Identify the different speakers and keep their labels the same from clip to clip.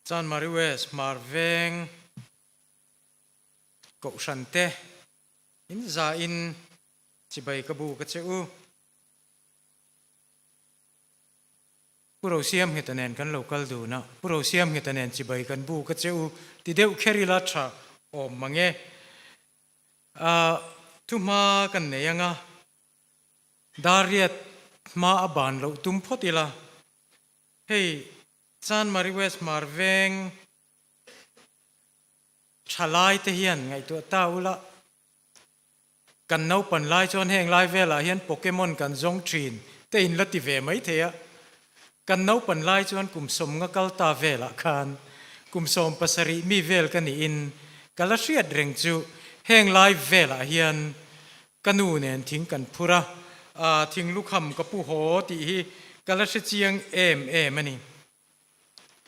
Speaker 1: Chanmari West Hmar Veng Kohhran te in za in chibai ka bu ka che u. Pu Rosiam Ngheta nen kan lo kal dun a, Pu Rosiam Ngheta nen chibai kan bu ka che u ti deuh kher ila tha awm mang e. Thuhma kan nei anga Dariat hma a ban loh tum phawt ila, hei Chanmari West Hmar Veng tha lai te hian ngaihtuah ta ula, kan naupan lai chuan heng lai velah hian Pokemon kan zawng thin te in la ti ve mai thei a, kan naupan lai chuan kum sawmnga kal ta velah khan kum 70 mi vel ka niin ka la hriat reng chu heng lai velah hian Ka nu nen thing kan phur a, aa thing lukham ka pu haw tih hi ka la hre chiang em em a ni.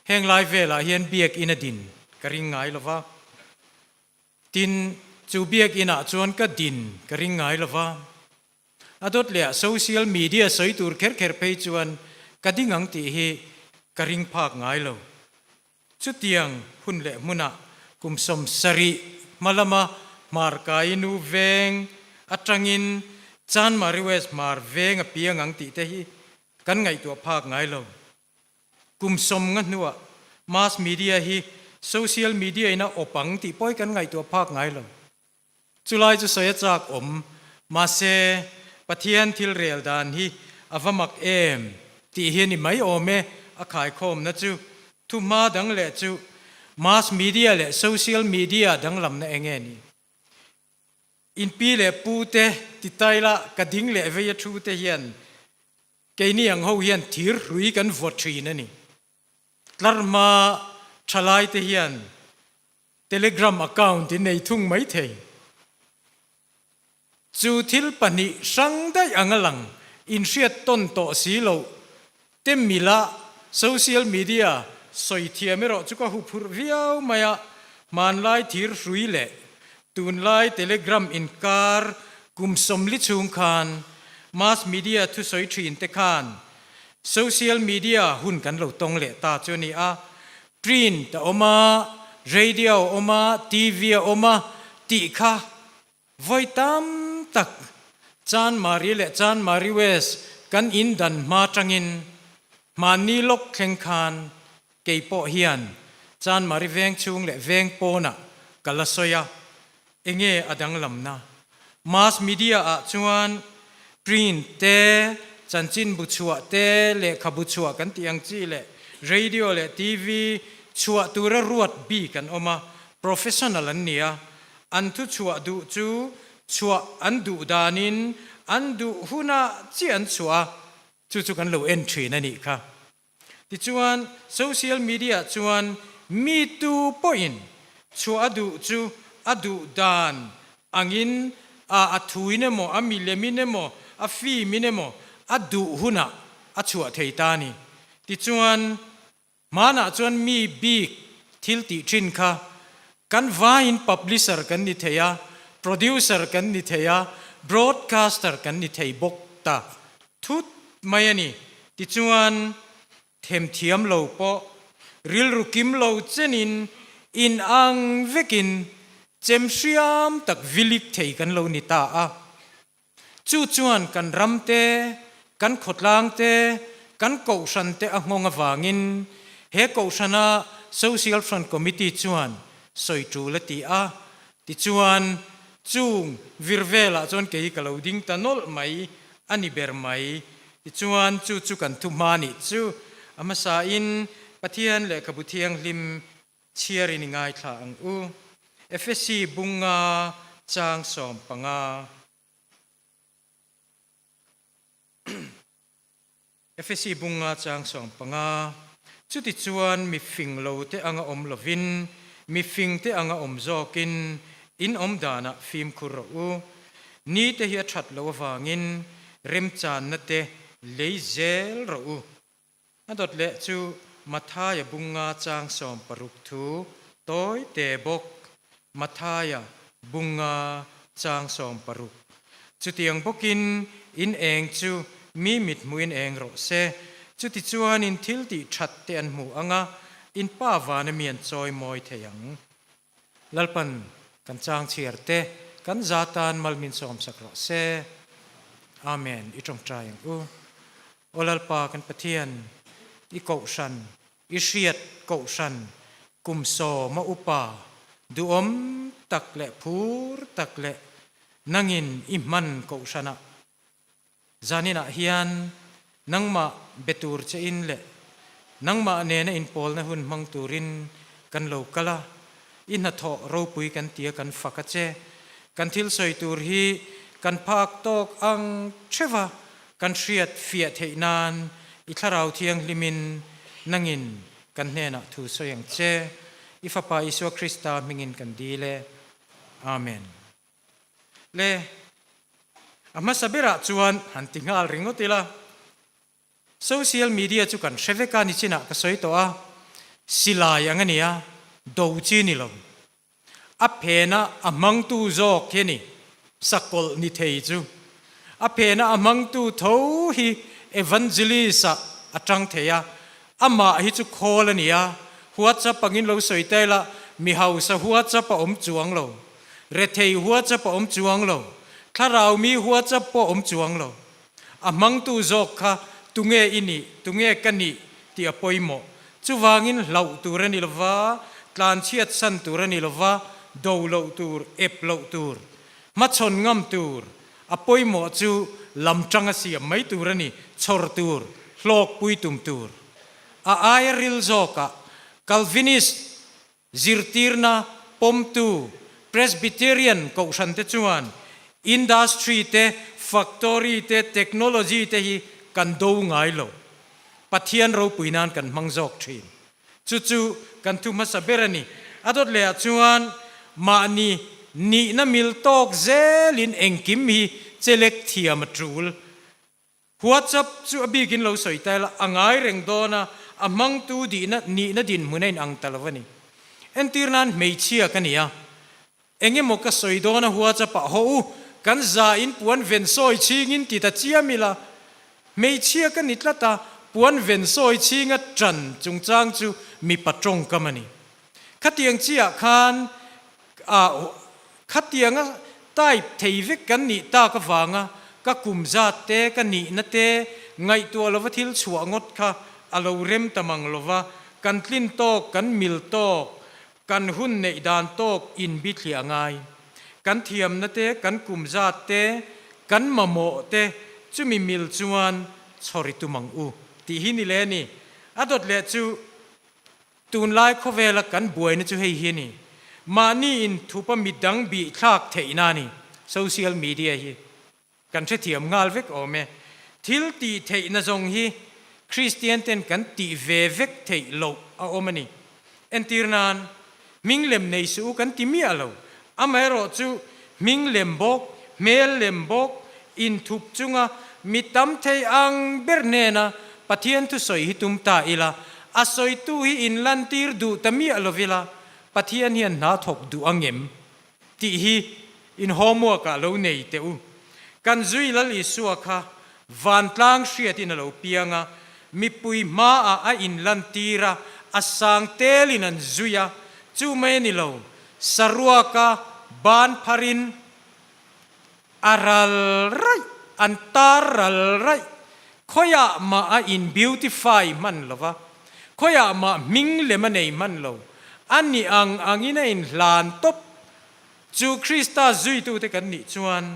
Speaker 1: Heng lai velah hian biakinn a din ka ring ngai lo va, tin chu biakinn ah chuan ka din ka ring ngai lo va. A dawt leh ah social media sawi tur kher kher phei chuan ka ding ang tih hi ka ring phak ngai lo. Chutiang hun leh hmunah kum 70 hma lama Hmarkai nu veng atangin Chanmari West Hmar veng a piang ang tih te hi kan ngaihtuah phak ngai lo. Kum 50 hnuah mass media hi social media in a awp ang tih pawh hi kan ngaihtuah phak ngai lo. Chulai chu sawi a chak awm, mahse Pathian thil rel dan hi a va mak em tih hi a ni mai awm e, a khaikhawmna chu thuhma dang leh chu mass media leh social media danglamna eng nge ni? In pi leh pu te ti taila ka ding leh vei a thu te hian keini ang ho hian thir hrui kan vaw thin a ni. Tlarhma thalai te hian Telegram account in nei thung mai thei. Chu thil pahnih hrang daih anga lang inhriat tawn tawh si loh te mila social media sawi thiam erawh chu ka huphurh viau mai a, hmanlai thir hrui leh tunlai Telegram inkar kum 40 chhung khan mass media thusawi thin te khan social media hun kan lo tawng leh ta chu a ni a, Print a awm a, radio a awm a, TV a awm a tih kha vawi tam tak Chanmari leh Chanmari West kan in dan hma tangin hmanni lawk thleng khan kei pawh hian Chanmari veng chhung leh veng pawnah ka la sawi a, enge a danglamna? Mass media ah chuan print te, chanchinbu chhuah te, lehkhabu chhuah kan tih ang chi leh radio leh TV chhuah tura ruat bik an awm a, professional an ni a, an thu chhuah duh chu chhuah an duh danin an duh hunah chiah an chhuah a, chu chu kan lo en thin a nih kha. Tichuan, social media chuan mi tu pawhin chhuah a duh chu a duh dan angin a a thuin emaw, a milemin emaw, a fimin emaw a duh hunah a chhuah thei ta a ni. Tichuan, hmanah chuan mi bik thil tih thin kha kan vaiin publisher kan ni thei a, producer kan ni thei a, broadcaster kan ni thei bawk ta thut mai a ni. Tichuan, themthiam lo pawh rilru kim lo chenin in ang vekin chem hriam tak vilik thei kan lo ni ta a. Chu chuan kan ram te, kan khawtlang te, kan kohhran te a nghawng avangin he kohhrana Social Front Committee chuan sawi tul a ti a. Tichuan, chung vir velah chuan kei ka lo ding ta nawlh mai a ni ber mai. Tichuan, chu chu kan thu hma nih chu a hmasain Pathian lehkhabu thianghlim chhiarin i ngaithla ang u. Efesi bunga chang 15. Efesi bunga chang 15, Chutichuan mi fing lo te anga awm lovin, mi fing te anga awm zawkin in awm danah fimkhur rawh u. Ni te hi a that loh avangin remchanna te lei zel rawh u. A dawt leh chu Mathaia bunga chang 60 thu tawi te bawk Mathaia bunga chang 60. Chutiang bawkin in eng chu mi mit hmuhin eng rawh se. Chutichuan in thil tih that te an hmu ang a, in Pa vana mi an chawi mawi thei ang. Lalpan kan chang chhiar te kan za tan mal min sawmsak rawh se. Amen. I tawngtai ang u. Aw Lalpa kan Pathian, i kohhran, i hriat kohhran kum sawma upa duhawm tak leh phur tak leh nangin i hman kohhranah Zaninah hian nangmah be tur che in leh nangmah nena inpawlna hun hmang turin kan lo kal a, i hnathawh ropui kan tia kan fak a che. Kan thil sawi tur hi kan phak tawk ang theuh a, kan hriat fiah theih nan i Thlarau Thianghlimin nangin kan hnenah thu sawi ang che. I Fapa Isua Krista hmingin kan dil e. Amen. Le, a hmasa berah chuan han ti nghal ringawt ila, social media chu kan hre vek a, nichinah ka sawi tawh a, silai ang a ni a, do chi ni lo. A phena a hmangtu zawk hi a ni, sakawlh ni thei chu. A phena a hmangtu tho hi evangelist-ah a tang thei a, amah hi chu khawl a ni a, WhatsApp angin lo sawi ta ila, mi hausa WhatsApp a awm chuang lo. Rethei WhatsApp a awm chuang lo. Thlarau mi WhatsApp pawh a awm chuang lo. A hmangtu zawk kha tunge i nih, tunge ka nih tih a pawimawh. Chuvangin hlauh tur a ni lova, tlanchhiat san tur a ni lova, do loh tur, ep loh tur, hmachhawn ngam tur, a pawimawh chu lamtang a siam mai tur a ni, chhawr tur, hlawkpui tum tur. A aia ril zawkah Calvinist Zirtirna pawmtu Presbyterian kohhrante chuan industry te, factory te, technology te hi kan do ngai lo. Pathian ropui nan kan hmang zawk thin. Chu chu kan thu hmasa ber a ni. A dawt lehah chuan mahni nihna mil tawk zelin engkim hi chelek thiam a tul. WhatsApp chu a bikin lo sawi ta ila, a ngai reng dawn a, a hmangtu dihna nihna dinhmun a inang ta lo a ni. Entir nan hmeichhia ka ni a, eng emaw ka sawi dawn a WhatsApp ah haw u, kan za in puan ven sawi chhingin ti ta chiam ila, hmeichhia ka ni tlat a, puan ven sawi chhinga ṭan chungchang chu mipa tawngkam a ni. Khatiang chiah khan ah khatianga type thei vek kan nih tak avanga ka kum zat te, ka nihna te ngaihtuah lova thil chhuah ngawt kha a lo rem ta mang lova, kan tlin tawk, kan mil tawk, kan hun neih dan tawk inbithliah a ngai. Kan thiamna te, kan kum zat te, kan mamawh te chumi mil chuan chhawr i tum ang u tih hi ni le a ni. A dawt leh chu Tunlai khawvela kan buaina chu hei hi a ni, mahni inthupa midang bih thlak theihna a ni. Social media hi kan hrethiam nghal vek awm e. Thil tih theihna zawng hi Kristian ten kan tih ve vek theih loh a awm a ni. Entir nan, hming lem nei suh u kan ti miah lo. Amaherawhchu hming lem bawk, hmel lem bawk, inthup chunga mi tam thei ang ber hnena Pathian thusawi hi tum ta ila, a sawitu hi inlantir duh ta miah lovila, Pathian hian hna thawk duh ang em? tih hi in homework ah lo nei teh u. Kan zui Lal Isua kha vantlang hriatin a lo piang a, mipui hmaah a inlantir a, a sang telin an zui a, chu mai a ni lo, Saruaka ban pharin a ral raih, an tar ral raih. Khawiah mah a in beautify hman lo va, khawiah mah hming lem a nei hman lo. A nih ang angin a in hlan tawp. Chu Krista zuitute kan nih chuan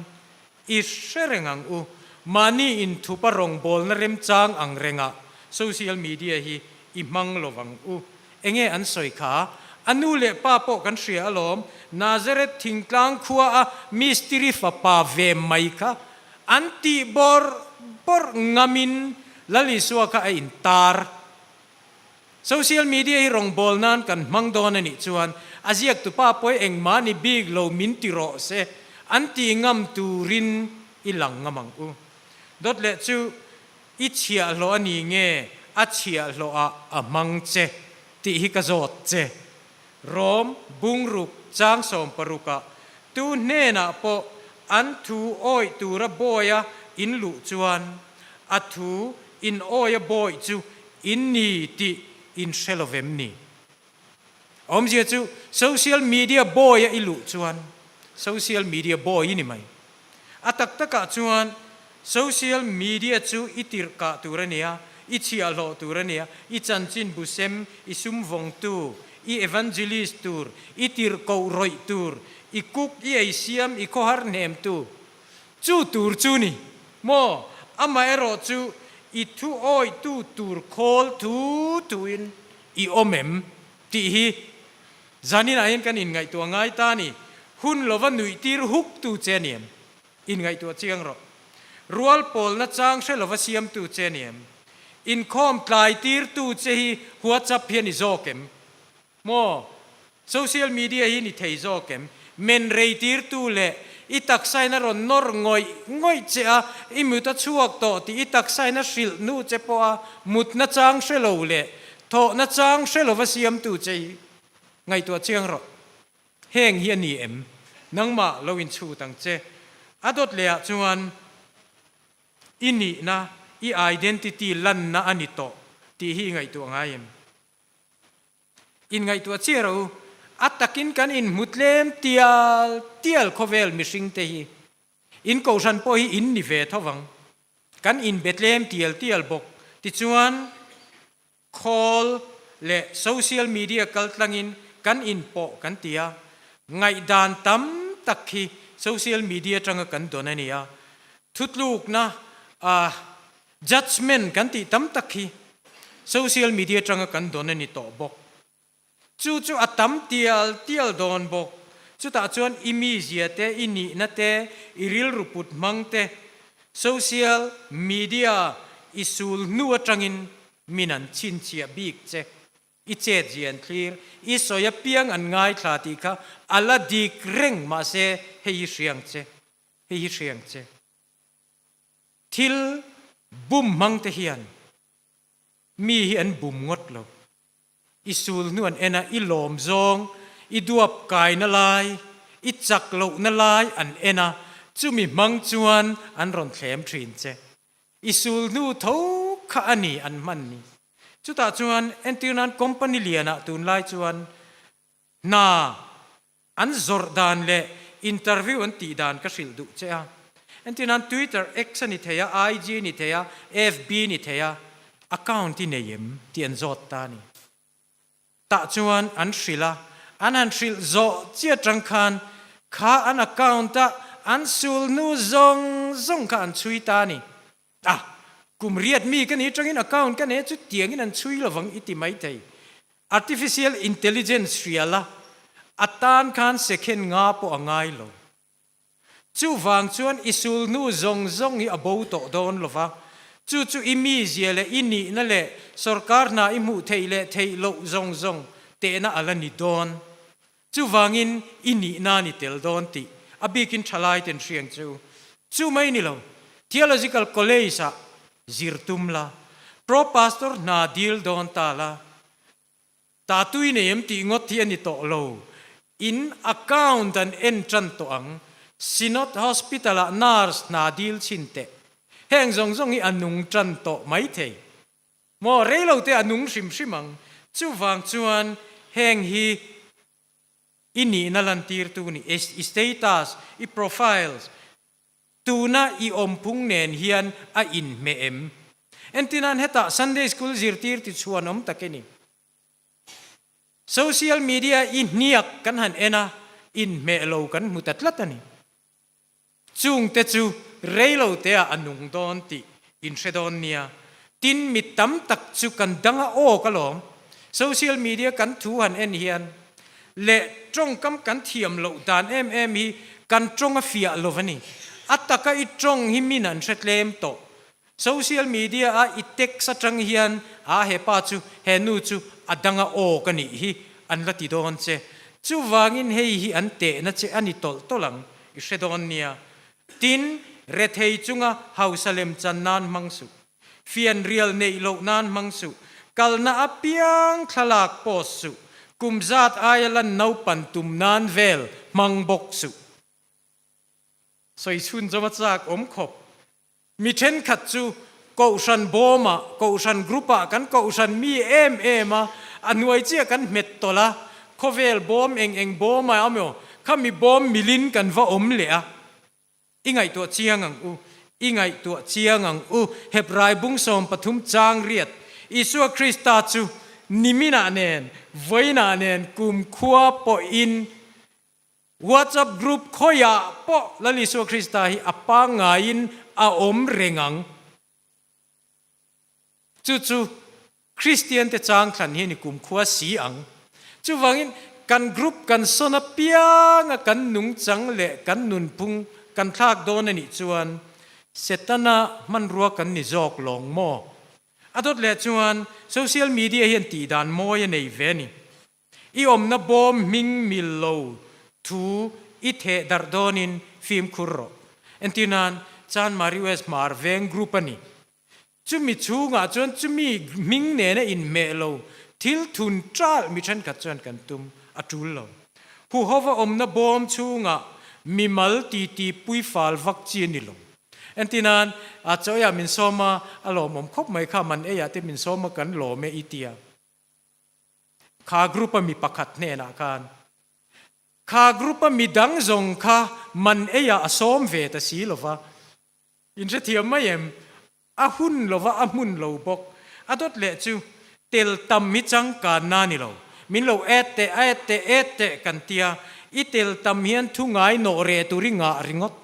Speaker 1: i hre reng ang u. Mahni inthupa rawngbawlna remchang ang rengah social media hi i hmang lo vang u. Enge an sawi kha? A nu leh pa pawh kan hria alawm, Nazareth thingtlang khua a mistiri fapa ve mai kha an tih bawrh bawrh ngamin Lal Isua kha a intar. Social media hi rawngbâwl nan kan hmang dawn a nih chuan a ziaktupa pawi engmah ni bik lo min ti rawh se, an tih ngam turin i lang ngam ang u. Dawt leh chu I chhiahhlawh a ni nge a chhiahhlawhah a hmang che tih hi ka zawt che. Rom bungruk chang sawmparukah tu hnenah pawh an thu awih tura bawia in luh chuan a thu in awia bawih chu in ni tih in hre lovem ni? Awmzia chu social media boy a i luh chuan social media boy i ni mai. A tak takah chuan social media chu i tirhkah tur a nia, i chhiahhlawh tur a nia, i chanchin bu sem, i sum vawngtu, i evangelist tur, i tirhkoh rawih tur, i cook, i eisiam, i khawhar hnemtu chu tur chu ni maw? Amaherawh chu i thu awihtu tur khawl thu thuin i awm em tih hi Zaninah hian kan inngaihtuah ngai ta a ni. Hun lova nuih tir huk tu che a ni em? Inngaihtuah chiang rawh. Rual pawlna chang hre lova siam tu che a ni em? Inkhawm tlai tir tu che hi WhatsApp hi a ni zawk em? Maw? Social media hi ni thei zawk em? Men rei tir tu leh i taksain a rawn nawr ngawih ngawih che a, i mut a chhuak tawh tih i taksain a hrilh hnu che pawh a mutna chang hre lo leh thawhna chang hre lova siam tu che hi Ngaihtuah chiang rawh. Heng hi a ni em? Nangmah lo inchhut ang che. A dawt leh ah chuan i nihna, i identity lanna a ni tawh tih hi i ngaihtuah ngai em? Inngaihtuah chiah rawh u. A takin kan inhmu tlem tial tial khawvel mihring te hi. In kohhran pawh hi in ni ve tho vang. Kan inbe tlem tial tial bawk. Tichuan. Khawl leh social media kaltlangin kan inpawh kan ti a, ngaihdan tam tak hi social media atanga kan dawn a ni a, thutlukna ah judgement kan tih tam tak hi social media atanga kan dawn a ni tawh bawk. Chu chu a tam tial tial dawn bawk. Chutah chuan i mizia te, i nihna te, i rilru put hmang te, social media i sul hnu atangin min an chhinchhiah bik che. I chet zia an thlir, i sawi apiang an ngaithla tih kha a la dik reng mahse hei hi hriang che, hei hi hriang che. Thil bum hmang te hian mi hi an bum ngawt lo. I sul hnu an en a, i lawm zawng, i duap kaina lai, i chak lohna lai an en a, chumi hmang chuan an rawn thlem thin che. I sul hnu tho kha a ni an hman ni. Chutah chuan entir nan company lianah tunlai chuan hna an zawrh dan leh interview an tih dan ka hrilh duh che a. Entir nan Twitter, X a ni thei a, IG a ni thei a, FB a ni thei a, account i nei em tih an zawt ta a ni. Tah chuan an hrilh a, an han hrilh zawh chiah atang khan kha an account a an sul hnu zawng zawng kha an chhui ta a ni. A, kum riat mi ka ni atangin account ka nei a chutiangin an chhui lovang i ti maithei. Artificial intelligence hria la, a tan khan second nga pawh a ngai lo. Chuvang chuan i sul hnu zawng zawng hi a bo tawh dawn lo va, chu chu i mizia leh i nihna leh sorkar hna i hmuh theih leh theih loh zawng zawng tehna a la ni dawn. Chuvangin i nihna a ni tel dawn tih a bikin thalai ten hriang che u. Chu mai ni lo, Theological College ah zir tum la, Pro Pastor hna dil dawn ta la, ta tui nei em tih ngawt hi a ni tawh lo, in account an en tan tawh ang, Synod Hospital ah nurse hna dil chhin teh. Heng zawng zawng hi a nung tan tawh maithei. Maw reilo te a nung hrim hrim ang. Chuvang chuan heng hi i nihna lantirtu ni, i status, i profiles, tuna i awmphung nen hian a inhmeh em? Entirnan hetah Sunday School zirtir ti chhuan awm tak i ni. Social media i hniak kan han en a, inhmeh lo kan hmu ta tlat a ni. Chungte chu reilo teah a nung dawn tih in hre dawn nia. Tin, mi tam tak chu kan dang a awk alawm. Social media kan thu han en hian leh tawngkam kan thiam loh dan em em hi kan tawng a fiah lo a ni. A taka i tawng hi min an hre tlem tawh. Social media a i text atang hian a he pa chu he nu chu a dang a awk a nih hi an la ti dawn che. Chuvangin hei hi an tehna che a ni tawlh tawlh ang i hre dawn nia. Tin, rethei chunga hausa lem chan nan hmang suh. Fianrial neih loh nan hmang suh. Kalna apiang thlalak post suh. Kum zat aia lan naupan tum nan vel hmang bawk suh. Sawi chhun zawm a chak awm khawp. Mi thenkhat chu Kohhran bawmah, Kohhran group-ah kan Kohhran mi em em a, a hnuai chiah kan hmet tawlh a. khawvel bawm eng eng bawm a awm emaw, khami bawm milin kan va awm leh a. I ngaihtuah chiang ang u, i ngaihtuah chiang ang u, Hebrai bung 13 chang riat, Isua Krista chu niminah nen, vawiinah nen kumkhua pawhin WhatsApp group khawiah pawh Lal Isua Krista hi a pangngaiin a awm reng ang. Chu chu Kristiante chang thlan hi a ni kumkhua si ang. Chuvangin kan group kan sawn apianga kan nungchang leh kan nunphung kan thlak dawn a nih chuan Setana hmanrua kan ni zawk lawng maw? A dawt leh chuan social media hian tihdan mawi a nei ve a ni. I awmna bawm hming mil lo thu i theh darh dawnin fimkhur rawh. Entirnan, Chanmari West Hmar Veng group a ni. Chumi chhungah chuan chumi hming nena inhmeh lo thil thun ṭalh mi ṭhenkhat chuan kan tum a ṭul lo. Huhova awmna bawm chhungah mimal titi pui fal vak chi a ni lo. Entirnan, a chawiah min sawm a, a lawmawm khawp mai kha, man eiah te min sawm a kan lawm e i tia. Kha group a mi pakhat hnenah khan, kha group a mi dang zawng kha man eiah a sawm ve ta si lova, In hrethiam mai em? A hun lova a hmun lo bawk. A dawt leh chu tel tam hi changkanna a ni lo. Min lo add teh, add teh, add teh kan tia, i tel tam hian thu ngai nawh reh tur i ngah ringawt.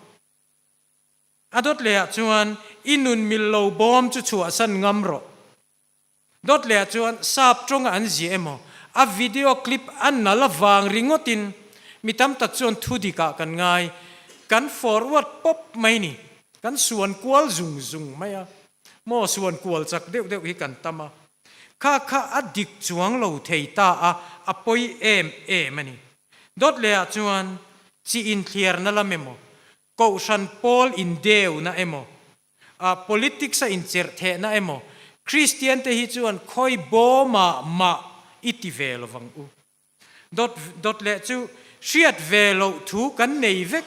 Speaker 1: A dawt lehah chuan i nun mil lo bawm chu chhuahsan ngam rawh. Dawt lehah chuan sap tawnga an ziah emaw, a video clip a nal avang ringawtin mi tam tak chuan thu dikah kan ngai, kan forward pawp mai ni, kan suan kual zung zung mai a, maw suan kual chak deuh deuh hi kan tam a, kha kha a dik chuang lo thei ta a, a pawi em em a ni. Dawt lehah chuan chi inthliarna lam emaw, kohhran pawl indeuna emaw, A politics a incherh thehna emaw, Kristian te hi chuan khawi bawmah mah i ti ve lo vang u. Dawt dawt leh chu hriat ve loh thu kan nei vek,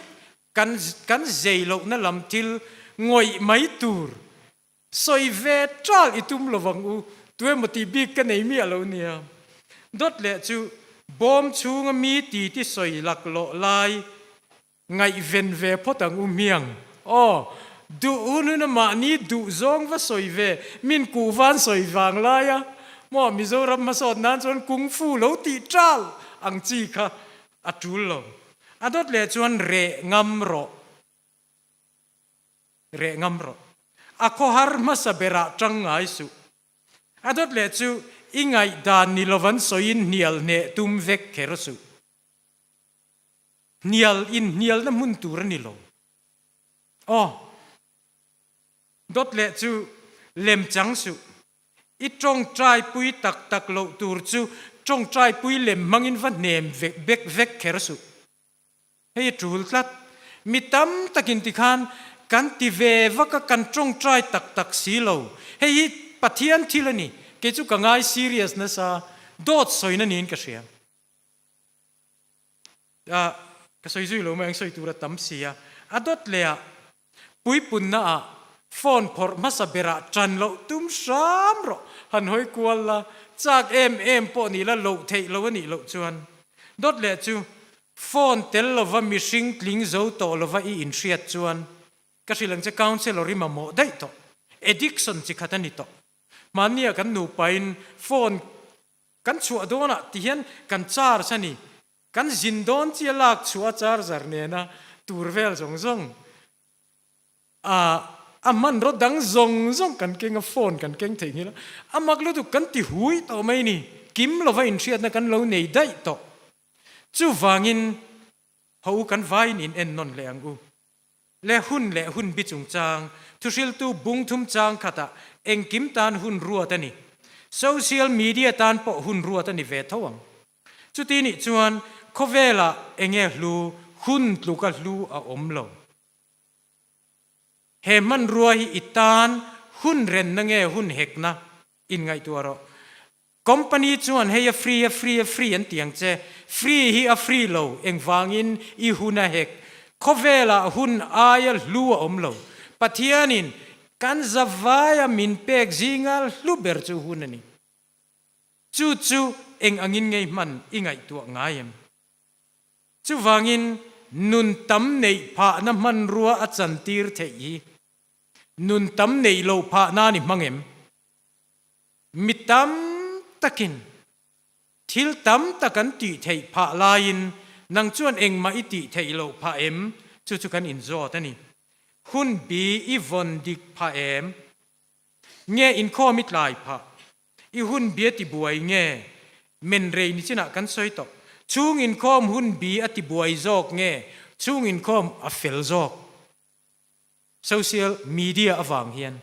Speaker 1: kan kan zei lohna lam thil ngawih mai tur sawi ve ṭal i tum lo vang u, tuemaw tih bik ka nei miah lo nia. Dawt leh chu bawm chhunga mi ti ti sawi laklawh lai Ngaihven ve phawt ang u hmiang. Aw, duh hun hun a mahni duh zawng va sawi ve, min kuh van sawi vang lai a, maw Mizoram hmasawt nan chuan kung fu lo tih ṭal ang chi kha a ṭul lo. A dawt leh chuan reh ngam rawh, reh ngam rawh. A khawhar hmasa berah ṭang ngai suh. A dawt leh chu i ngaihdan ni lovan sawiin hnial hneh tum vek kher suh. Hnial in hnialna hmun tur a ni lo. Aw, dawt leh chu lem chang suh. I tawngtai pui tak tak loh tur chu tawngtai pui lem hmangin va hnem vek bek vek kher suh. Hei a tul tlat. Mi tam takin tikhan kan ti ve vak a, kan tawngtai tak tak si lo. Hei hi Pathian thil a ni. Kei chu ka ngai serious nasa, dawt sawina niin ka hria. Ah, ka sawi zui lo mai ang sawi tur a tam si a. A dawt leh ah puipunna ah phone phawrh hmasa berah tan loh tum hram rawh. Han hawi kual la, chak em em pawh nih la loh theih lo a nih loh chuan. Dawt leh chu phone tel lova mihring tling zo tawh lova i inhriat chuan ka hrilh ang che counsellor i mamawh daih tawh. Addiction chi khat a ni tawh. Hmanni ah kan nupain phone Kan chhuah dawnah ti hian kan charge a ni. Kan zin dawn chi a lak chhuah a charger nena tur vel zawng zawng a a hmanraw dang zawng zawng kan keng a, phone kan keng theih nghilh a, a mak lutuk kan ti hui tawh mai ni. Kim lova inhriatna kan lo nei daih tawh. Chuvangin ho u kan vaiin in en nawn leh ang u. Le hun leh hun bi chungchang thuhriltu bung thum chang khatah engkim tan hun ruat a ni. Social media tan pawh hun ruat a ni ve tho ang. Chuti nih chuan khawvelah enge hlu, hun tluka hlu a awm lo. He hmanrua hi i tan hun renna nge hun hekna inngaihtuah rawh. Company chuan hei a free a free a free an ti ang che, free hi a free lo, engvangin i hun a hek, khawvelah hun aia hlu a awm lo, Pathianin kan zavaia min pek zinga hlu ber chu hun a ni. Chu chu eng angin ngei hman i ngaihtuah ngai em? Chuvangin nun tam neih phahna hmanrua a chantir theih hi nun tam neih loh phah nan i hmang em? Mi tam takin thil tam tak an tih theih phah laiin nang chuan engmah i tih theih loh phah em? Chu chu kan inzawt a ni. Hun bi i vawn dik phah em? Nge inkhawm i tlai phah? I hun bi a ti buai nge? Men rei ni chinah kan sawi tawh. Chhung inkhawm hun bi a ti buai zawk nge chhung inkhawm a fel zawk? Social media avang hian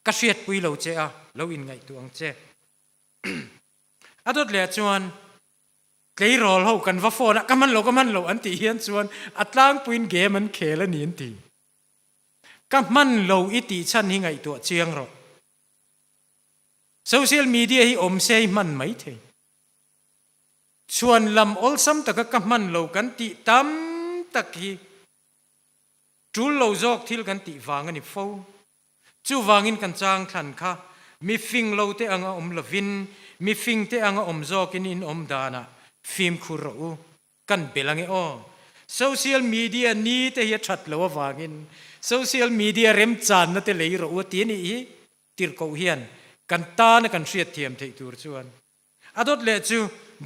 Speaker 1: ka hriatpui lo che a, lo inngaihtuah ang che. A dawt leh ah chuan tleirawl ho kan va phone a, ka hman lo, ka hman lo an tih hian chuan a tlangpuiin game an khel a ni an ti. Ka hman lo i tih chhan hi ngaihtuah chiang rawh. Social media hi awm se i hman mai thei. Chhuan lam awlsam taka ka hman lo kan tih tam tak hi tul lo zawk thil kan tih vang a ni fo. Chuvangin kan chang thlan kha mi fing lo te anga awm lovin mi fing te anga awm zawkin in awm danah fimkhur rawh u. Kan bel ange aw. Social media ni te hi a that lo avangin social media remchanna te lei rawh u a ti a nih hi tirhkoh hian kan tana kan hriatthiam theih tur chuan a dawt leh chu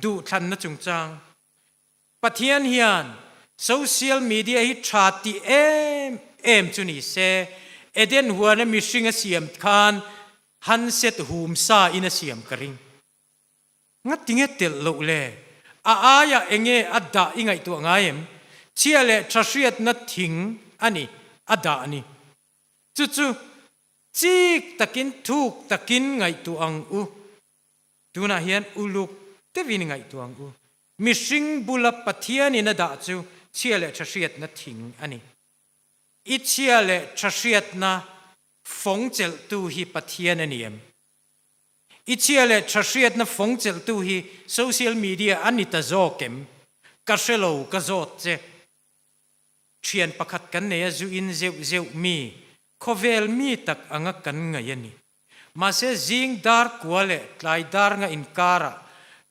Speaker 1: duhthlanna chungchang Pathian hian social media hi tha ti em em chu ni se Eden huana mihring a siam khan handset hum sa in a siam ka ring. Ngatinge telh loh le? A aiah enge a dah i ngaihtuah ngai em? Chhia leh tha hriatna thing a ni, a dah a ni. Chu chu chik takin thuk takin ngaihtuah ang u. Tunah hian uluk deuhin i ngaihtuah ang u. Mihring bula Pathianin a dah chu chhia leh tha hriatna thing a ni. I chhia leh tha hriatna fawng chelhtu hi Pathian a ni em? I chhia leh tha hriatna fawng chelhtu hi social media a ni ta zawk em? Ka hre lo, ka zawt che. Thian pakhat kan nei a zu in zeuh zeuh mi, khawvel mi tak anga kan ngaih a ni. Mahse zing dar kua leh tlai dar nga inkarah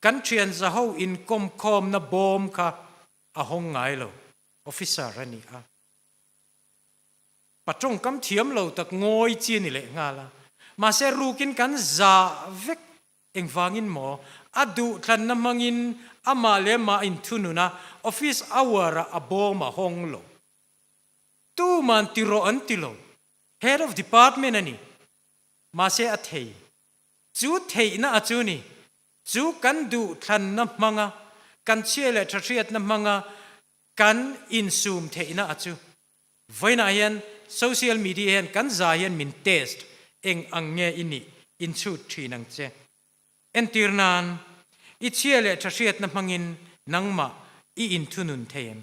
Speaker 1: kan thian zaho inkawmkhawmna bawm kha a hawng ngai lo, officer a ni a. Pa tawngkam thiam lo tak ngawi chi a ni leh nghal a, mahse rukin kan za vek engvangin maw a duhthlanna hmangin amah leh amah a inthunun a, office hour-ah a bawm a hawng lo. Tuman ti rawh an ti lo, head of department a ni, mahse a thei. Chu theihna a chu ni, chu kan duhthlanna hmanga, kan chhia leh tha hriatna hmanga kan insum theihna a chu. Vawiinah hian social media hian kan za hian min test eng ang nge i nih inchhut thin ang che. Entir nan, i chhia leh tha hriatna hmangin nangmah i inthunun thei em?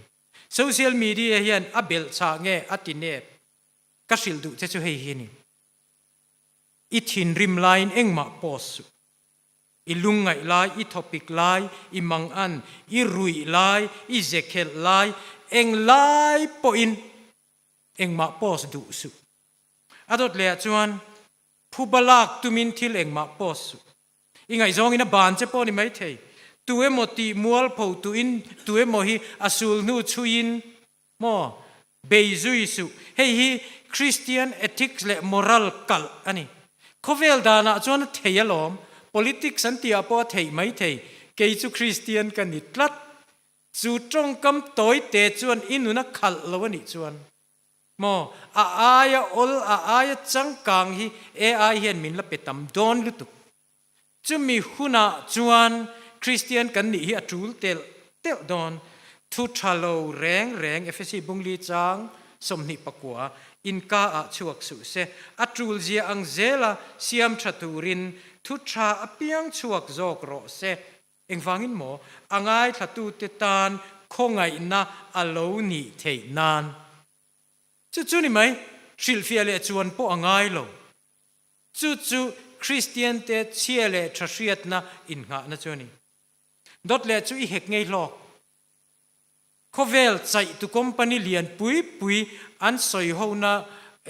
Speaker 1: Social media hian a belh chah nge a ti nep? Ka hrilh duh che chu hei hi a ni. I thinrim laiin engmah post suh. I lungngaih lai, i thawpik lai, i mangan, i ruih lai, i zekhelh lai, eng lai pawhin engmah post duh suh. A dawt lehah chuan phuba lak tumin thil engmah post suh. I ngaihzawngin a ban che pawh a ni maithei. Tu emaw tih mualpho tuin tu emaw hi a sul hnu chhuiin Maw? Bei zui suh. Hei hi Christian ethics leh moral kalh a ni. Khawvel danah chuan a thei alawm. Politics an tihah pawh a theih mai thei. Kei chu Christian ka ni tlat. Chu tawngkam tawi te chuan i nun a khalh lo a nih chuan. Maw? A aia awl, a aia changkang hi AI hian min la pe tam dawn lutuk. Chumi hunah chuan Kristian kan nih hi a tul telh telh dawn. Thu tha lo reng reng Efesi bungli chang 29 inka ah chhuak suh se. A tul zia ang zela siam tha turin thu tha apiang chhuak zawk rawh se. Engvangin maw a ngaithlatute tan khawngaihna a lo nih theih nan. Chu chu ni mai, hrilhfiah leh chuan pawh a ngai lo. Chu chu Kristiante chhia leh tha hriatna innghahna chu a ni. Dawt leh chu i hek ngei hlawk. Khawvel chaihtu company lian pui pui an sawi hona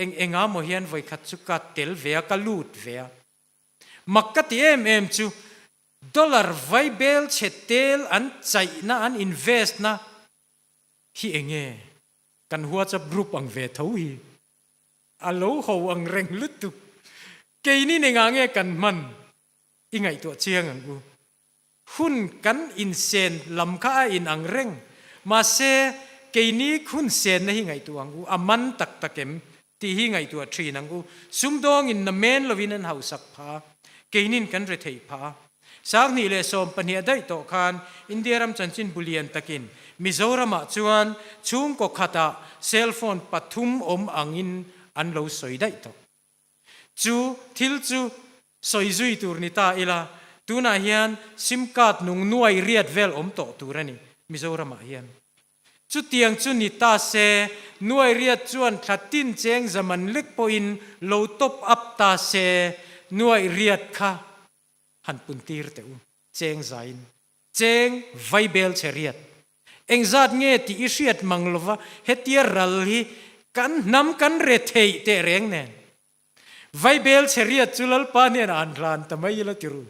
Speaker 1: eng enga maw hian vawikhat chu ka tel ve a, ka lut ve a. Mak ka ti em em chu dollar vai bel chhe tel an chaihna an invest na hi enge kan WhatsApp group ang ve tho hi a lo ho ang reng lutuk. Keini nengah nge kan hman i ngaihtuah chiang ang u. Hun kan insen lam kha a in ang reng. Mahse, keini hun senna hi ngaihtuah ang u, a man tak tak em tih hi ngaihtuah thin ang u. Sumdawngin na men lovin an hausak phah a, keinin kan re theih phah a. 2012 a daih tawh khan India ram chanchin bu lian takin Mizoramah chuan chhungkaw khatah cellphone pathum awm angin an lo sawi daih tawh. Chu thil chu sawi zui tur ni ta ila, tunah hian sim card nung nuai riat vel awm tawh tur a ni Mizoramah hian. Chutiang chu ni ta se, nuai riat chuan thla tin cheng zaman lek pawhin lo top up ta se, nuai riat kha han pun tir teh u, cheng zain. Cheng vaibel che riat. Engzat nge tih i hriat mang lova hetia ral hi kan hnam kan re theih teh reng nen. Vaibel che riat chu Lalpa hnenah an hlan ta mai ila ti ru.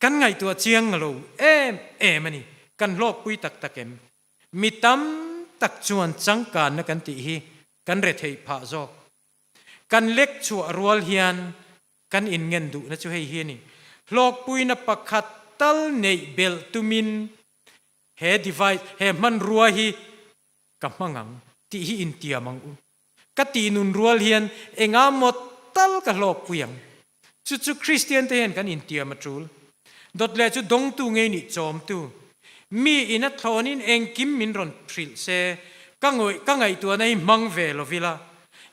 Speaker 1: Kan ngaihtuah chiang lo em em a ni. Kan hlawkpui tak tak em? Mi tam tak chuan changkanna kan tih hi kan re theih phah zawk. Kan lek chhuah rual hian Kan inngen duhna chu hei hi a ni, hlawkpuina pakhat tal neih belh tumin he device, he hmanrua hi ka hmang ang tih hi intiam ang u. Ka tihnun rual hian enga maw tal ka hlawkpui ang. Chu chu Kristian te hian kan intiam a tul. Dawt leh chu dawngtu ngei nih chawmtu. Mi in a thlawnin engkim min rawn hrilh se, ka ngawih ka ngaihtuahna hi hmang ve lo ila.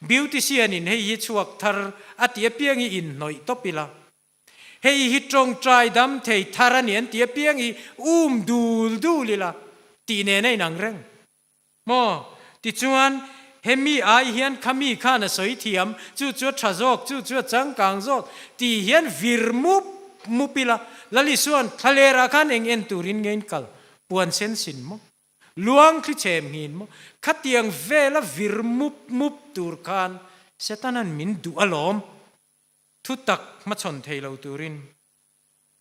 Speaker 1: Beautician in hei hi chhuak thar a ti apiang hi inhnawih tawp ila. Hei hi tawngtai dam thei thar a ni an ti apiang hi um dul dul ila tih nen a inang reng. Maw? Tichuan, hemi ai hian khami khan a sawi thiam, chu chu a tha zawk, chu chu a changkang zawk tih hian vir mup mup ila. Lalisuan thlalerah khan eng en turin nge in kal? Puan sen sin maw? Luang thli chhem nghin maw? Khatiang vela vir mup mup tur khan Setanan min duh alawm, thutak hmachhawn thei lo turin.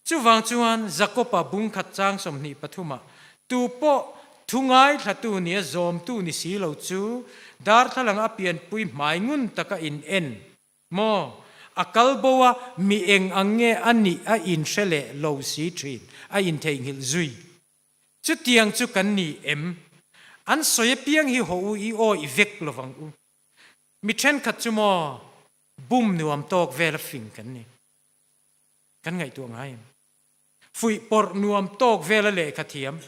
Speaker 1: Chuvang chuan Jakoba bungkhat chang 23 ah, Tu pawh thu ngaithlatu nia zawmtu ni si lo chu darthlalang a pianpui hmai ngun taka in en maw? A kal bo a, mi eng ang nge a nih a inhre leh lo si thin, a intheihnghilh zui. Chutiang chu kan ni em? An sawi apiang hi haw u i awih vek lovang u. Mi thenkhat chu maw bum nuam tawk vel a fing kan ni. Kan ngaihtuah ngai em? Fuih pawrh nuam tawk vel a lehkha thiam,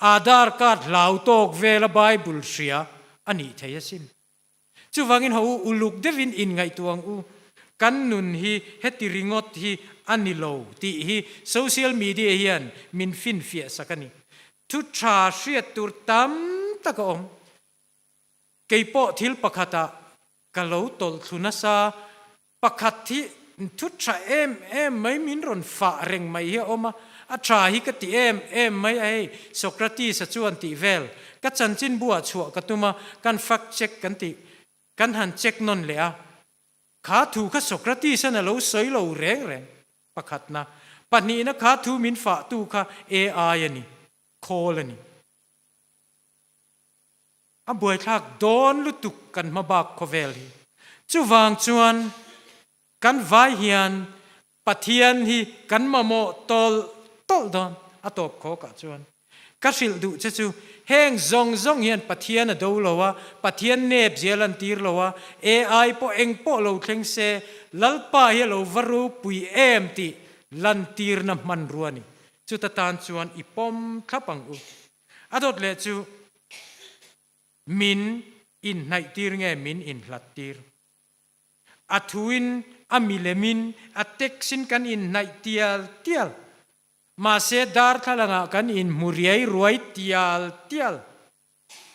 Speaker 1: Aadhaar card hlau tawk vel a Bible hria a nih thei asin. Chuvangin ho u uluk deuhin inngaihtuah ang u, kan nun hi heti ringawt hi a ni lo tih hi social media hian min finfiah sak a ni. Thu tha hriat tur tam tak a awm. Kei pawh thil pakhatah ka lo tawlh thlu nasa, pakhat hi thu tha em em mai min rawn fah reng mai hi a awm a, a tha hi ka ti em em mai a hei Socrates-a chuan tih vel ka chanchinbu ah chhuah ka tum a, kan fact check kan tih kan han check nawn leh a, kha thu kha Socrates-an a lo sawi lo reng reng pakhatna, pahnihna kha thu min fahtu kha AI a ni, khawl a ni. A buaithlak dawn lutuk kan hma bak khawvel hi. Chuvang chuan kan vai hian Pathian hi kan mamawh tawlh tawlh dawn a tawp khawkah chuan. Ka hrilh duh che chu heng zawng zawng hian Pathian a do lo a, Pathian nep zia lantir lo a, AI pawh eng pawh lo thleng se Lalpa hi a lo va ropui em tih lantirna hmanrua a ni. Chuta tan chuan i pawm thlap ang u. A dawt leh chu min inhnaihtir nge min inhlattir? A thuin, a milemin, a text-in kan inhnaih tial tial. Mahse darthlalangah kan inhmu riai ruai tial tial.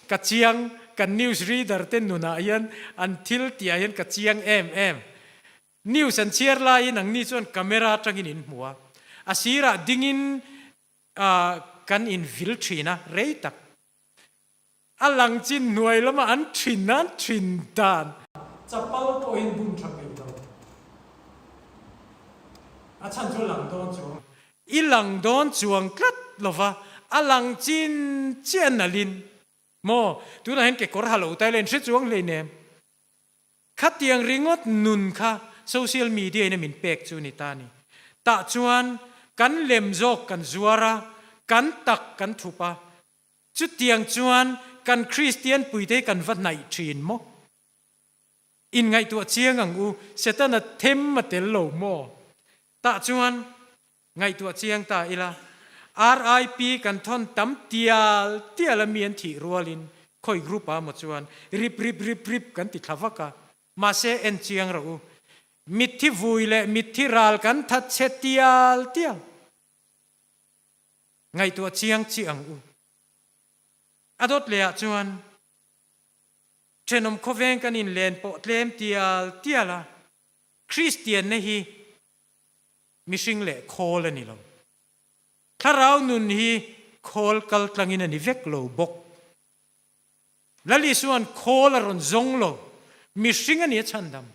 Speaker 1: Ka chiang, kan news reader te nunah hian an thil tihah hian ka chiang em em. News an chhiar laiin angni chuan camera atangin in hmu a, a sirah dingin kan invil thin a, rei tak. A lang chin hnuai lama an thin an thin dan. Chapal pawhin bun tha peih lo. A chhan chu a lang dawn chuang. I lang dawn chuang tlat lova, a lang chin chiah nalhin maw? Tunah hian kekawr ha lo ta ila in hre chuang hleinem. Khatiang ringawt nun kha social media in a min pek chu ni ta ni. Tah chuan kan lem zawk kan zuar a, kan tak kan thup a. Chutiang chuan kan Kristian puite hi kan va hnaih thin maw? Inngaihtuah chiang ang u, Setana them a tel lo maw? Tah chuan Ngaihtuah chiang ta ila, RIP kan thawn tam tial tial a mi an thih rualin khawi group ah maw chuan rip rip rip rip kan ti thla vak a, mahse en chiang rawh u. Mitthi vui leh mitthi ral kan that chhe tial tial. Ngaihtuah chiang chi ang u. A dawt leh ah chuan thenawm khawveng kan inlen pawh tlem tial tial a, Kristianna hi Mihring leh khawl a ni lo. Thlarau nun hi khawl kal tlangin a ni vek lo bawk. Lal Isua'n khawl a rawn zawng lo, mihring a ni a chhandam.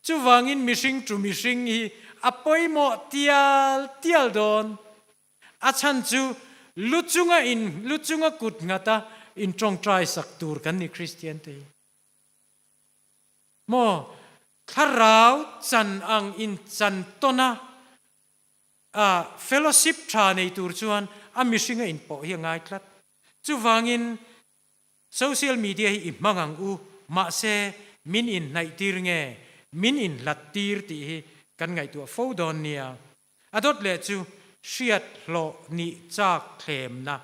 Speaker 1: Chuvangin mihring chu mihring hi a pawimawh tial tial dawn. A chhan chu lu chunga in lu chunga kut nghata intawngtai sak tur kan ni Kristian te hi. Maw thlarau chan ang in chan tawn a, a fellowship tha nei tur chuan a mihring a inpawh hi a ngai tlat. Chuvangin social media hi i hmang ang u, mahse min inhnaih tir nge min inhlat tir tih hi kan ngaihtuah fo dawn nia. A dawt leh chu hriat hlawh nih chak thlemna.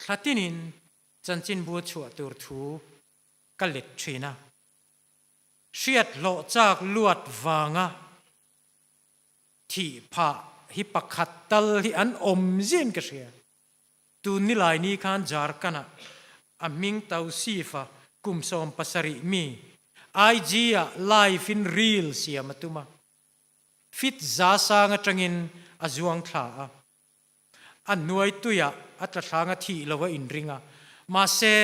Speaker 1: Thla tinin chanchinbu a chhuah tur thu ka let thin a, hriat hlawh chak luat vanga thih phah hi pakhat tal hi an awm zin ka hria. Tun nilai ni khan Jharkhand-ah a hming Tausif-a kum 70 mi IG-ah live in reel siam a tum a, fit za sang atangin a zuang thla a. A hnuai tuiah a tla thlang a thih lo a inring a, mahse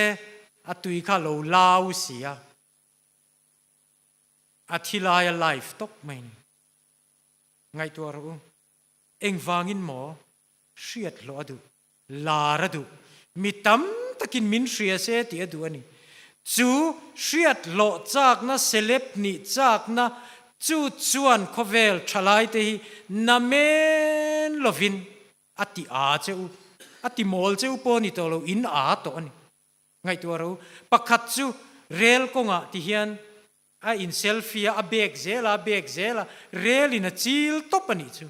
Speaker 1: a tui kha a lo lau si a, a thi lai a live tawp mai ni. Ngaihtuah rawh u, engvangin maw hriat hlawh a duh, lar a duh, mi tam takin min hria se tih a duh a ni. Chu hriat hlawh chakna, celeb nih chakna Chu chuan khawvel thalaite hi namen lovin a ti a che u, a ti mawl che u pawh ni tawh lo, in a tawh a ni. Ngaihtuah ro, pakhat chu rel kawngah ti hian a in selfie a, a bek zel a, a bek zel a, rel in a chil tawp a nih chu.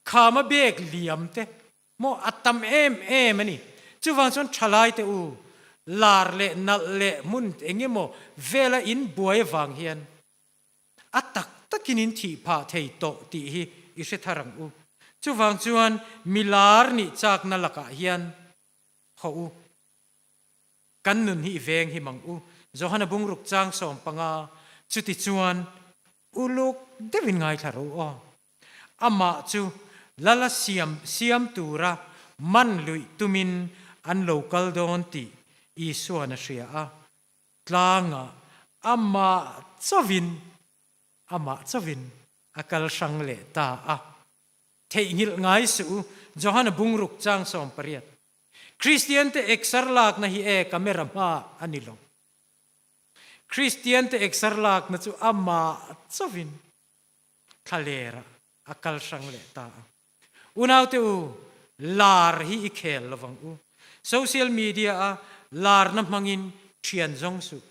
Speaker 1: Kham a bek liam te maw a tam em em a ni. Chuvang chuan thalaite u, lar leh nalh leh hmun eng emaw vela in buai avang hian A tak takin in thih phah thei tawh tih hi i hre thar ang u. Chuvang chuan mi lar nih chakna lakah hian haw u. Kan nun hi i veng him ang u. Johana bungruk chang 15 chuti chuan uluk deuhin ngaithla rawh u aw. Amah chu lala siam siam tura man luih tumin an lo kal dawn tih Isuan a hria a. Tlangah amah chauhin amah chauhin a kal hrang leh ta a. Theihnghilh ngai suh u, Johana bungruk chang 18. Kristiante eksar lakna hi e camera hma a ni lo. Kristiante eksar lakna chu amah chauhin thlalerah a kal hrang leh ta a. Unaute u, lar hi i khel lovang u. Social media a larna hmangin thian zawng suh,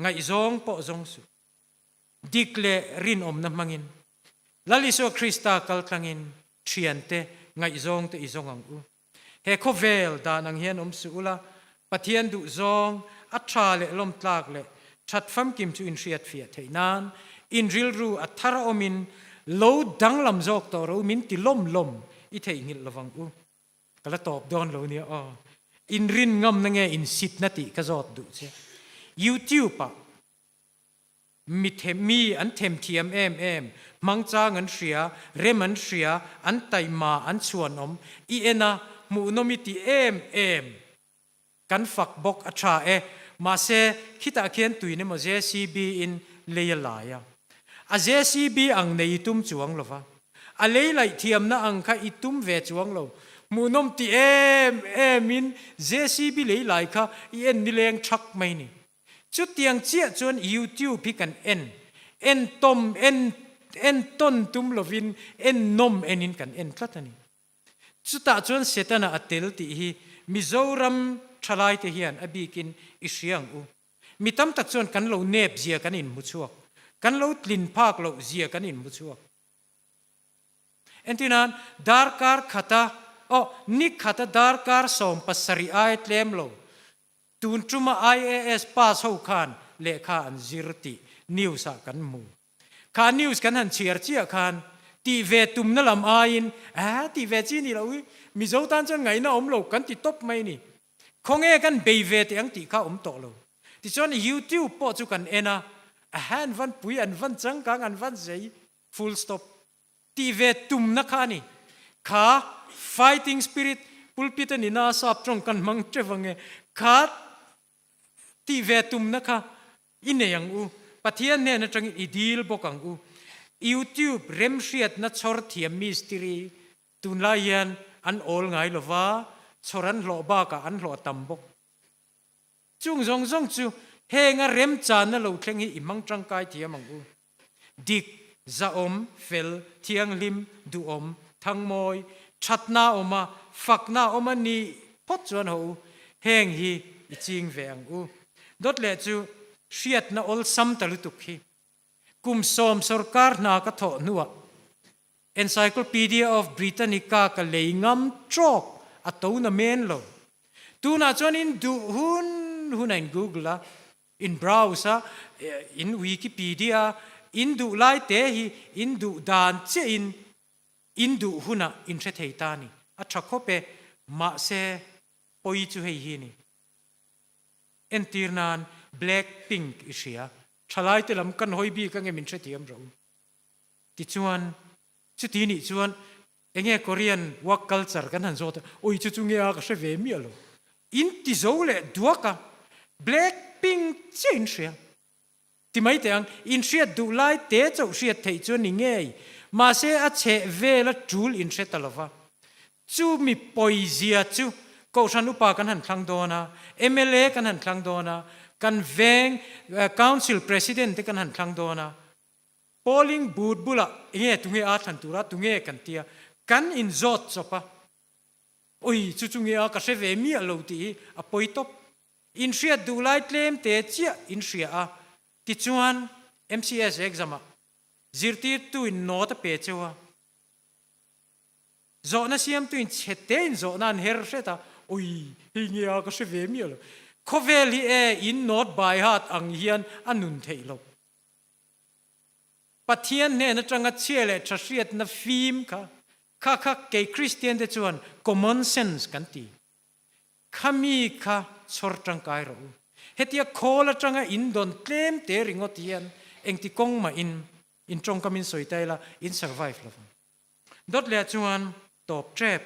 Speaker 1: ngaihzawng pawh zawng suh. Dik leh rinawmna hmangin Lal Isua Krista kaltlangin thiante ngaihzawngte i zawng ang u. He khawvel dan ang hian awm suh ula, Pathian duhzawng, a tha leh lawmtlak leh that famkim chu inhriatfiah theih nan in rilru a thar a awmin lo danglam zawk tawh rawh u, min ti lawm lawm i theihnghilh lovang u. Ka la tawp dawn lo nia aw. In rin ngamna nge in sitna tih ka zawt duh che. YouTube ah Mi them, mi an them thiam em em, hmangchang an hria, rem an hria, an taima, an chhuanawm, i en a, hmuhnawm i ti em em. Kan fak bawk a tha e. Mahse, khitah khian tuin emaw JCB in lei a lai a. A JCB ang nei i tum chuang lo va, a lei laih thiamna ang kha i tum ve chuang lo. Hmuhnawm ti em em in JCB lei lai kha i en nileng thak mai ni. Chutiang chiah chuan YouTube hi kan en, en tawm, en en tawn tum lovin en nawm enin kan en tlat a ni. Chutah chuan Setana a tel tih hi Mizoram thalaite hian a bikin i hria ang u. Mi tam tak chuan kan lo nep zia kan inhmu chhuak, kan lo tlin phak loh zia kan inhmu chhuak. Entirnan, darkar khata, aw, ni khata darkar 70 aia tlem lo, tun tuma IAS pass ho khan lehkha an zir tih news ah kan hmu. Kha news kan han chhiar chiah khan tih ve tumna lam aiin, Aa, tih ve chi ni loh hi, Mizo tan chuan ngaihna awm lo kan ti tawp mai ni. Khawnge kan bei ve teh ang tih kha awm tawh lo. Tichuan YouTube pawh chu kan en a, a han van pui, an van changkang, an van zei, full stop. Tih ve tumna kha a ni. Kha fighting spirit, pulpit a nina sap tawng kan hmang teuh ang e, kha tih ve tumna kha i nei ang u. Pathian hnen atangin i dil bawk ang u. YouTube remhriatna chhawr thiam mistiri Tunlai hian an awl ngai lo va, chhawr an hlawh bakah an hlawh a tam bawk. Chung zawng zawng chu henga remchanna lo thleng hi i hmang tangkai thiam ang u. Dik, zahawm, fel, thianghlim, duhawm, thangmawi, thatna awm a, fakna awm a nih phawt chuan ho u, heng hi i ching ve ang u. Dawt leh chu hriatna awlsam ta lutuk hi. Kum sawm sorkar hna ka thawh hnuah Encyclopedia of Britannica ka lei ngam trawk a to na men lo. Tunah chuan in duh hun hun a in Google a, in browse a, in Wikipedia a, in duh lai te hi in duh dan chiah in in duh hunah in hre thei ta a ni. A tha khawp e, mahse pawi chu hei hi a ni. Entir nan Black Pink i hria, thalai te lam kan hawi bik ange min hrethiam rawh u. Tichuan, chuti nih chuan enge Korean work culture kan han zawt a, oi chu chu nge a ka hre ve miah lo. In ti zo leh duak a, Black Pink chiah in hria. Ti mai teh ang, in hriat duh lai te chauh hriat theih chu a ni ngei. Mahse a chheh vel a tul in hre ta lo va. Chu mi pawizia chu Kohhran upa kan han thlang dawn a, mla kan han thlang dawn a, kan veng Council President te kan han thlang dawn a, Polling booth bulah enge tunge aa thlan tura tunge kan tia kan inzawt chawp a, ui chu chu nge a ka hre ve miah lo tih hi a pawi tawp. Inhriat duh lai tlem te chiah inhria a, tichuan MCS exam ah zirtirtu in note a pe cheu a, zawhna siamtu in chhe te in zawhna an her hret a, ui hei nge a ka hre ve miah lo. Khawvel hi e in note by heart ang hian a nun theih loh. Pathian hnen atanga chhia leh tha hriatna fim kha, kha kha kei Kristian te chuan common sense kan ti. Kha mi kha chhawr tangkai rawh u. Hetia khawl atanga in dawn tlem te ringawt hian engti kawng mah in in tawngkam in sawi ta ila in survive lo vang. Dawt leh ah chuan tawp tep.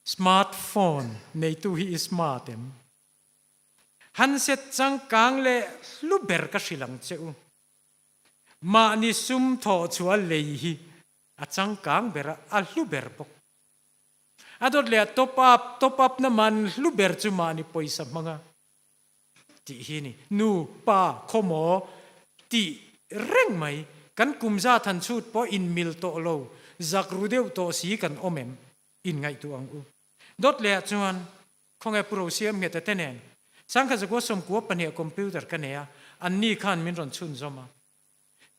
Speaker 1: Smart phone neitu hi i smart em? Handset changkang leh hlu ber ka hrilh ang che u. Mahni sum thawh chhuah lei hi a changkang ber a, a hlu ber bawk. A dawt leh a top up, top up na man hlu ber chu mahni pawisa hmanga tih hi a ni. Nu, pa, khawmaw tih reng mai. Kan kum zat han chhut pawh inmil tawh lo, zak ru deuh tawh si kan awm em? Inngaihtuah ang u. Dawt leh ah chuan Khawnge Pu Rosiam Ngheta te nen Sangkhat Zakua 92 computer ka nei a, anni khan min rawn chhunzawm a.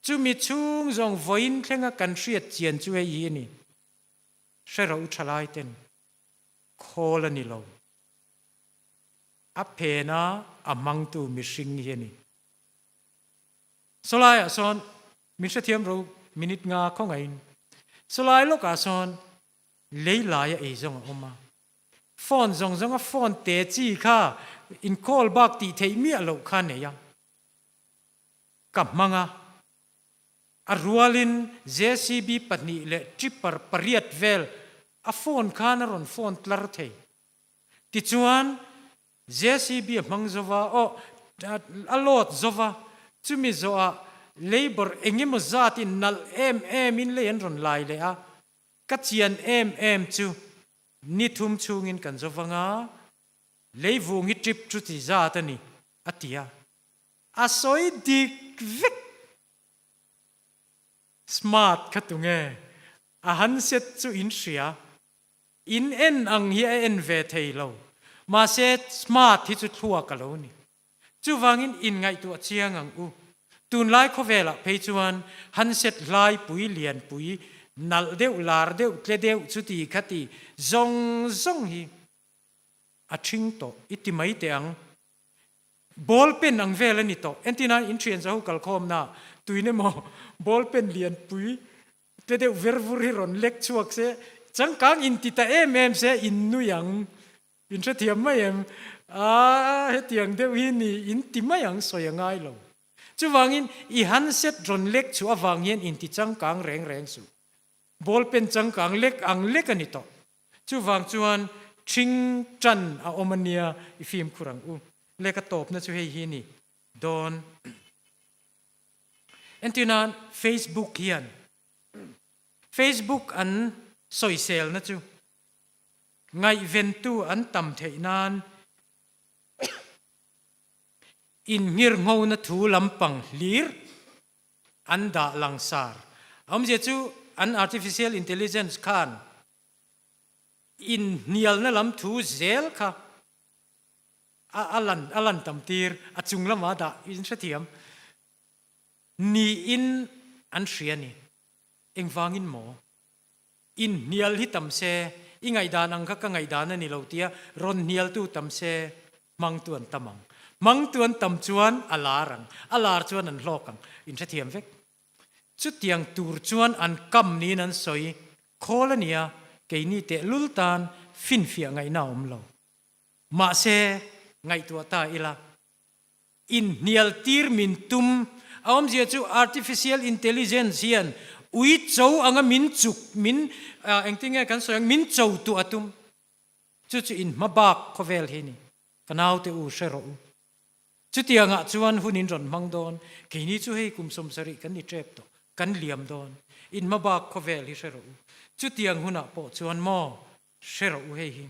Speaker 1: Chumi chhung zawng vawiin thlenga kan hriat chian chu hei hi a ni, Hre ro thalai ten khawl a ni lo, a phena a hmangtu mihring hi a ni. Sawlaiah sawn min hrethiam ro minute nga khawngaihin sawlai lawkah sawn lei laia ei zawng a awm a. Phone zawng zawnga phone te chi kha in call bak tih theih miah loh kha nei a, ka hmang a. A rualin JCB pahnih leh tripper pariat vel a phone khan a rawn phone tlar thei. Tichuan JCB a hmang zova, aw a load zova, chumi zawhah. Labour engemaw zatin nalh em em in lei an rawn lai leh a, ka chian em em chu ni thum chhungin kan zo vang a, leivung hi trip chu ti zat a ni, a ti a. A sawi dik vek. Smart kha tunge? A handset chu in hria. In en ang hi a en ve thei lo. Mahse smart hi chu thluak a lo ni. Chuvangin inngaihtuah chiang ang u. Tunlai khawvelah phei chuan handset hlai pui lian pui, nalh deuh, lar deuh, tle deuh, chuti khati zawng zawng hi a ṭhing tawh i ti mai teh ang. Ball pen ang vel a ni tawh. Entina in ṭhian zaho kalkhawmna tuin emaw ball pen lian pui tle deuh ver vur hi rawn lek chhuak se, changkang in ti ta em em se in nui ang. In hrethiam mai em? Aaa hetiang deuh hi ni in ti mai ang sawi a ngai lo. Chuvangin i handset rawn lek chhuah avang hian in ti changkang reng reng suh. Ball pen changkang lek ang lek a ni tawh. Chuvang chuan ṭhing ṭan a awm a nia i fimkhur ang u. Lek a tawpna chu hei hi ni dawn. Entirnan Facebook hian Facebook an sawiselna chu Ngaihventu an tam theih nan innghirnghona thu lampang hlir an dah langsar. A awmzia chu an artificial intelligence khan inhnialna lam thu zel kha a lan a lan tam tir, a chung lamah a dah in hrethiam niin an hria a ni. Engvangin maw? Inhnial hi tam se, i ngaihdan ang kha ka ngaihdan a ni lo tia rawn hnialtu tam se, hmangtu an tam ang. Hmangtu an tam chuan a lar ang, a lar chuan an hlawk ang. In hrethiam vek. Chutiang tur chuan an kam niin an sawi khawl a nia, keini tehlul tan finfiah ngaihna a awm lo. Mahse, ngaihtuah ta ila. Inhnial tir min tum. A awmzia chu artificial intelligence hian ui cho anga min chuk, min engtin nge kan sawi ang, min cho tuah a tum. Chu chu inhma bak khawvel hi a ni. Ka naute u hre rawh u. Chutiangah chuan hun in rawn hmang dawn. Keini chu hei kum 70 kan ni tep tawh, kan liam dawn. Inhma bak khawvel hi hre rawh u. Chutiang hunah pawh chuan maw hre rawh u hei hi.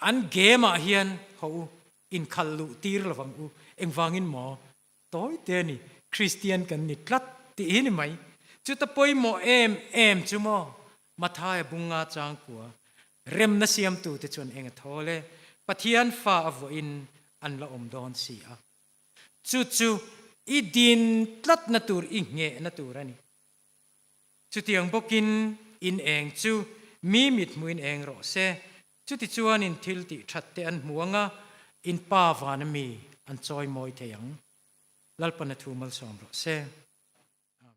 Speaker 1: An game ah hian haw u, inkhal luh tir lo vang u, engvangin maw? Tawi te a ni, Kristian kan ni tlat tih hi ni mai. Chuta pawimawh em em chu maw? Mathaia bunga changkua remna siamtute chuan eng a thawl e, Pathian fa a vuahin an la awm dawn si a. Chu chu i din tlatna tur, i nghehna tur a ni. Chutiang bawkin in eng chu mi mit hmuhin eng rawh se, chutichuan in thil tih that te an hmu ang a, in Pa vana mi an chawimawi thei ang. Lalpana thu malsawm rawh se.